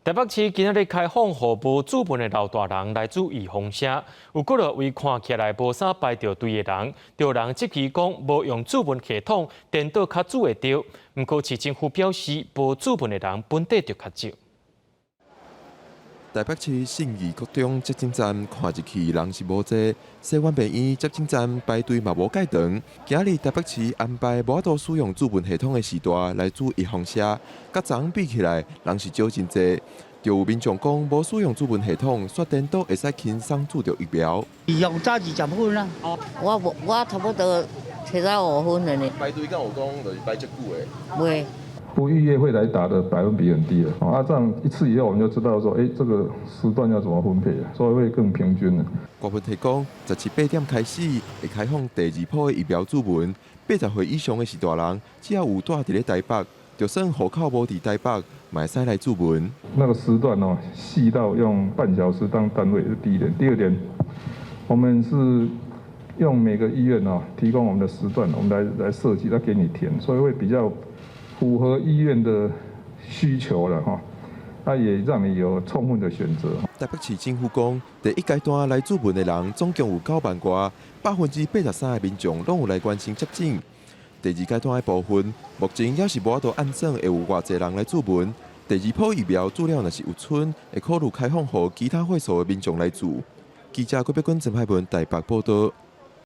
台北市今仔日開放予無注文的老大人來注預防射，有幾落位看起來無啥排著隊的人，就有人質疑講無用注文系統，顛倒較注會著。毋過市政府表示，無注文的人本底就較少。台北市信義國中接種站看入去人是無濟，西灣病院接種站排隊嘛無蓋長。今日台北市安排無法度使用注文系統的序大來注預防射，佮昨昏比起來，人是少真濟。就有民眾講，無使用注文系統，煞顛倒會使輕鬆注著疫苗。用早20分啦，我無我差不多75分了呢。排隊敢有講就是排足久的？袂。不預約會來打的百分比很低了，啊，這樣一次以後我們就知道說，這個時段要怎麼分配，所以會更平均了。郭文提講，17、8點開始會開放第二波的疫苗注文，80歲以上的序大人，只要有蹛佇咧台北，就算戶口無佇台北，嘛會使來注文。那個時段哦，細到用半小時當單位是第一點，第二點，我們是用每個醫院哦提供我們的時段，我們來設計，來給你填，所以會比較符合醫院的需求了哈，那也讓你有充分的選擇。台北市政府講，第一階段來注文的人總共有9萬外，83%的民眾攏有來完成接種。第二階段的部分，目前猶是無法度按算會有偌濟人來注文。第二波疫苗注了若是有賰，會考慮開放予其他歲數的民眾來注。記者郭碧君、陳海文台北報道。